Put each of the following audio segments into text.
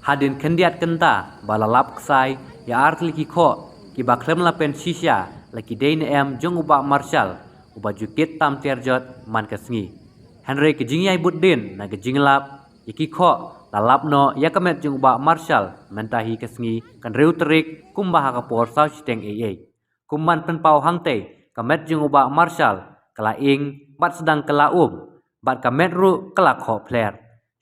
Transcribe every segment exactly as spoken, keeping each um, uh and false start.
Hadien khyndiat kynta ba la lap ksai ïa artylli ki khoh kiba khlem la pynshisha la ki dei ne em jong u Bah Marshal uba ju kit tam tiar jot man ka sngi. Hynrei ka jingïaibud dien na ka jinglap ïa ki khoh la lap noh ïa ka met jong u Bah Marshal mynta hi ka sngi ka hynriew tarik kumba ha ka por saw shiteng eiei. Kum ban pynpaw hangtei ka met jong u Bah Marshal ka la ing bad sdang ka la um bad ka met ruh ka la khoh phler.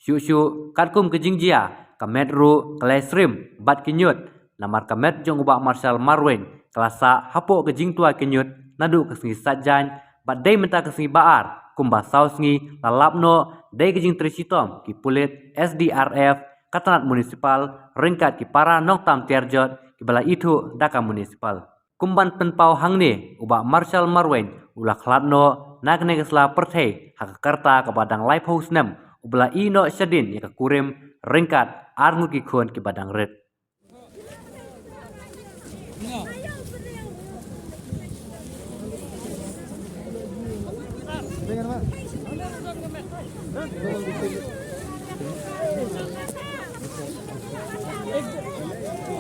Shuh shuh katkum ka jingjia ka met ruh ka la ïasyriem bad ki ñiut namar ka met jong u Bah Marshal Marwein ka la sah hapoh ka jingtwa ki ñiut naduh ka sngi Saitjaiñ bad dei mynta ka sngi Ba-ar kumba saw sngi la lap noh dei ka jingtrei shitom ki pulit, S D R F, ka tnat municipal ryngkat ki para nongtam tiar jot kiba la ithuh da ka municipal. Kum ban pynpaw hangne u Bah Marshal Marwein u la khlad noh na kane ka sla pyrthei ha ka rta kaba dang laiphew snem uba la ïeh noh shadien ïa ka kurim ryngkat ar ngut ki khun kiba dang rit.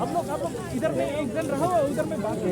आप लोग, आप लोग इधर में एक जन रहो, उधर में बाकी